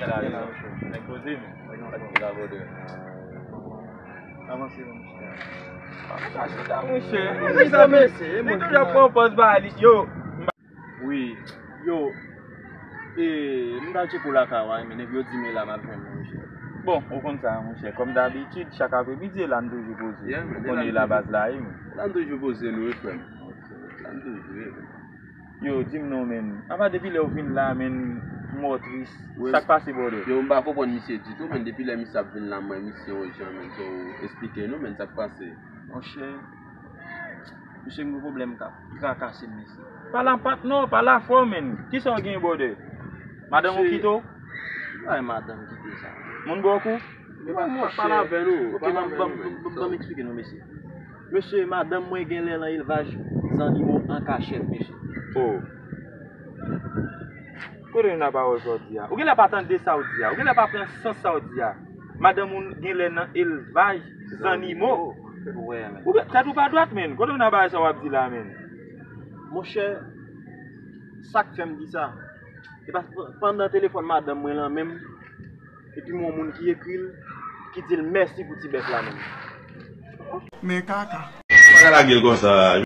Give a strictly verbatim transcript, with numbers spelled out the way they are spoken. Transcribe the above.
Nèg poze, men. Avanse, monchè. Monchè, li toujou ap pran pòz ba li. Yo. Wi. Yo. E, m t al tcheke w lakay ou a, men nèg yo di m e la m ap jwenn ou, monchè. Bon, ou konn sa, monchè. Kòm dabitid, chak apremidi, e la n toujou poze. Ou konnen e la baz la ye, men. La n toujou poze nou, wi, frè m. La n toujou, wi. Yo, di m non, men. Apa depi lè w vin la, men, m wè w tris. Sa k pase, brother? Yo, m pa konprann misye ditou, men. Depi lè misye ap vin la, m wè misye yon jan, men. So, eksplike nou, men, sa k pase? Monchè, misye gen pwoblèm k ap trakase m, mesye. Pa la pat non, pa la fò, men. Kisa w gen, brother? Madanm ou kite w? Ay, madanm kite sa. Moun bò kou? Yo pa, pa pale avè nou. Ok, ban m eksplike nou, mesye. Mesye, madanm mwen genlè nan elvaj zannimo an kachèt, mesye. Oh. Kote w jwenn pawòl sa w di a? Ou genlè pa tande sa w di a. Ou genlè pa pran sans sa w di a. Madanm ou genlè nan elvaj zannimo. Ou gen, tèt ou pa dwat, men. Kote w jwenn bagay sa w ap di la, men? Monchè, sa k fè m di sa? Se pa pandan telefòn madanm mwen lan menm, epi m wè yon moun ki ekri l, ki di l mèsi pou ti bèf la menm. Men kaka. Pa ka lage l konsa.